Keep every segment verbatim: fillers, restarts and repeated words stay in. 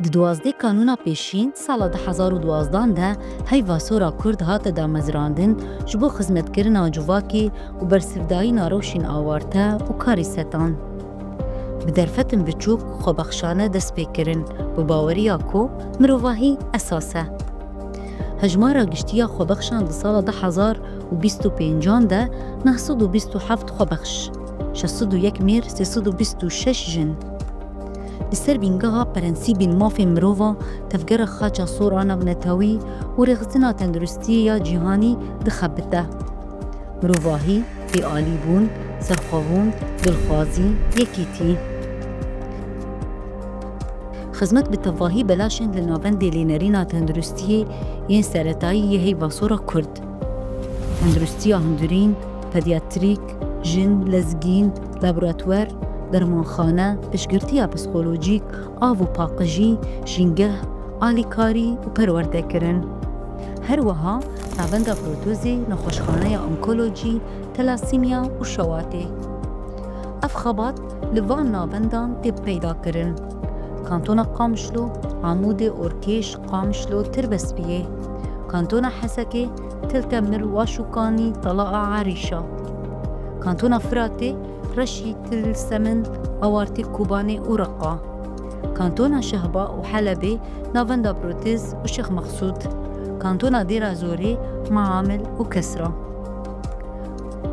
Di duwazdeh kanûna pêşîn sala du hezar û duwazdan de Heyva Sora Kurd hate damezrandin ji bo xizmetkirina civakê û bersivdayîna rewşên awarte û karîsetan. Bi derfetin biçûk xwebexşane dest pê kirin, bi baweriya ku mirovahî esas e. Hejmara giştî ya xwebexşan di sala du hezar û bîst û pêncan de neh sed û bîst û heft xwebexş, şeş sed û yek mêr, sê sed û bîst û şeş jin. Li ser bîngeha prensîbên mafên mirova, Tevgera Xaça Sor a Navnetewî û Rêxistina Tenduristiyê ya Cîhanî dixebite. Mirovahî, êalîbûn, serxwebûn, dilxwazî, yekîtî. Xizmet bi tevahî belaşên li Navendê Lênerîna Tenduristiyê yên Seretayî yê Heyva Sora Kurd. Tenduristiya hundirîn, pediatrîk, jin, lezgîn, laboratuwer, dermanxane, piştgirtiya psîkolojîk, av û paqijî, jîngeh, alîkarî û perwerdekirin. Her wiha navenda protozê, nexweşxaneya onkolojî, telasîmiya û şewatê. Ev xebat li van navendan tê peyda kirin. Kantona Qamişlo, Amûdê, Orkêş, Qamişlo, Tirbespiyê. Kantona Hesekê, Til Temir, Waş û Kanî, Tala a Erîşa. Kantona Firatê, Reşî, Til Semin, Awartê, Kobanê û Reqa. Kantona Şehba û Helebê, Navenda Protez û Şêx Mexsûd. Kantona Dêra Zorê, Maamil û Kesra.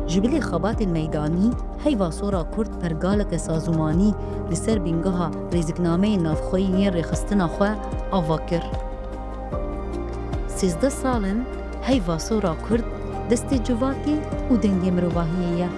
Ji bilî xebatên meydanî, Heyva Sora Kurd pergaleke sazûmanî li ser bîngeha rêziknameyên navxweyî yên rêxistina xwe ava kir. Sêzdeh sal in Heyva Sora Kurd destê civakê û dengê mirovahiyê ye.